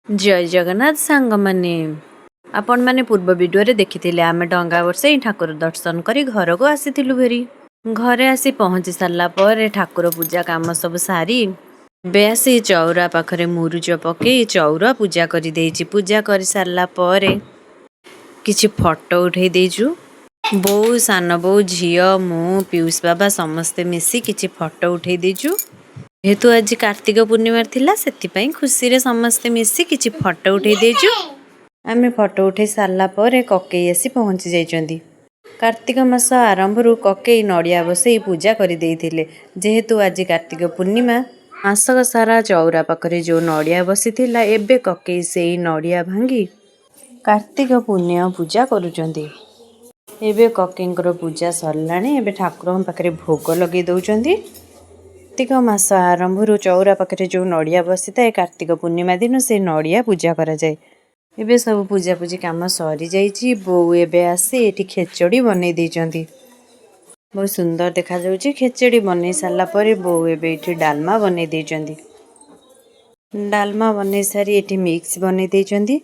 ଜୟ ଜଗନ୍ନାଥ ସାଙ୍ଗମାନେ। ଆପଣମାନେ ପୂର୍ବ ଭିଡ଼ିଓରେ ଦେଖିଥିଲେ, ଆମେ ଡଙ୍ଗା ବସେଇ ଠାକୁର ଦର୍ଶନ କରି ଘରକୁ ଆସିଥିଲୁ ଭେରି। ଘରେ ଆସି ପହଞ୍ଚି ସାରିଲା ପରେ ଠାକୁର ପୂଜା କାମ ସବୁ ସାରି ଏବେ ଆସି ଚଉରା ପାଖରେ ମୁରୁଜ ପକେଇ ଚଉରା ପୂଜା କରିଦେଇଛି। ପୂଜା କରିସାରିଲା ପରେ କିଛି ଫଟୋ ଉଠେଇ ଦେଇଛୁ। ବୋଉ, ସାନ ବୋଉ, ଝିଅ, ମୁଁ, ପିଉସ ବାବା ସମସ୍ତେ ମିଶି କିଛି ଫଟୋ ଉଠେଇ ଦେଇଛୁ। ଯେହେତୁ ଆଜି କାର୍ତ୍ତିକ ପୂର୍ଣ୍ଣିମା ଥିଲା, ସେଥିପାଇଁ ଖୁସିରେ ସମସ୍ତେ ମିଶି କିଛି ଫଟୋ ଉଠେଇ ଦେଇଛୁ। ଆମେ ଫଟୋ ଉଠେଇ ସାରିଲା ପରେ କକେଇ ଆସି ପହଞ୍ଚି ଯାଇଛନ୍ତି। କାର୍ତ୍ତିକ ମାସ ଆରମ୍ଭରୁ କକେଇ ନଡ଼ିଆ ବସେଇ ପୂଜା କରିଦେଇଥିଲେ। ଯେହେତୁ ଆଜି କାର୍ତ୍ତିକ ପୂର୍ଣ୍ଣିମା, ମାସକ ସାରା ଚଉରା ପାଖରେ ଯେଉଁ ନଡ଼ିଆ ବସିଥିଲା, ଏବେ କକେଇ ସେଇ ନଡ଼ିଆ ଭାଙ୍ଗି କାର୍ତ୍ତିକ ପୂର୍ଣ୍ଣିମା ପୂଜା କରୁଛନ୍ତି। ଏବେ କକେଇଙ୍କର ପୂଜା ସରିଲାଣି। ଏବେ ଠାକୁରଙ୍କ ପାଖରେ ଭୋଗ ଲଗେଇ ଦେଉଛନ୍ତି। କାର୍ତ୍ତିକ ମାସ ଆରମ୍ଭରୁ ଚଉରା ପାଖରେ ଯେଉଁ ନଡ଼ିଆ ବସିଥାଏ, କାର୍ତ୍ତିକ ପୂର୍ଣ୍ଣିମା ଦିନ ସେ ନଡ଼ିଆ ପୂଜା କରାଯାଏ। ଏବେ ସବୁ ପୂଜାପୂଜି କାମ ସରିଯାଇଛି। ବୋଉ ଏବେ ଆସି ଏଠି ଖେଚଡ଼ି ବନେଇ ଦେଇଛନ୍ତି। ବହୁତ ସୁନ୍ଦର ଦେଖାଯାଉଛି। ଖେଚଡ଼ି ବନେଇ ସାରିଲା ପରେ ବୋଉ ଏବେ ଏଠି ଡାଲମା ବନେଇ ଦେଇଛନ୍ତି। ଡାଲମା ବନେଇ ସାରି ଏଠି ମିକ୍ସ ବନେଇ ଦେଇଛନ୍ତି।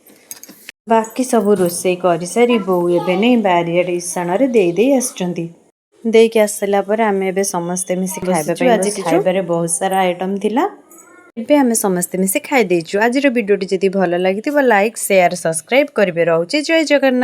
ବାକି ସବୁ ରୋଷେଇ କରିସାରି ବୋଉ ଏବେ ନେଇ ବାରିଆଡ଼େ ଇଶାଣରେ ଦେଇ ଦେଇ ଆସିଛନ୍ତି। ଦେଇକି ଆସିଲା ପରେ ଆମେ ଏବେ ସମସ୍ତେ ମିଶି ଖାଇବା ପାଇଁ ଆଜି ଖାଇବାରେ ବହୁତ ସାରା ଆଇଟମ୍ ଥିଲା। ଏବେ ଆମେ ସମସ୍ତେ ମିଶି ଖାଇ ଦେଇଛୁ। ଆଜିର ଭିଡ଼ିଓଟି ଯଦି ଭଲ ଲାଗିଥିବ, ଲାଇକ୍, ସେୟାର, ସବସ୍କ୍ରାଇବ୍ କରିବେ। ରହୁଛି, ଜୟ ଜଗନ୍ନାଥ।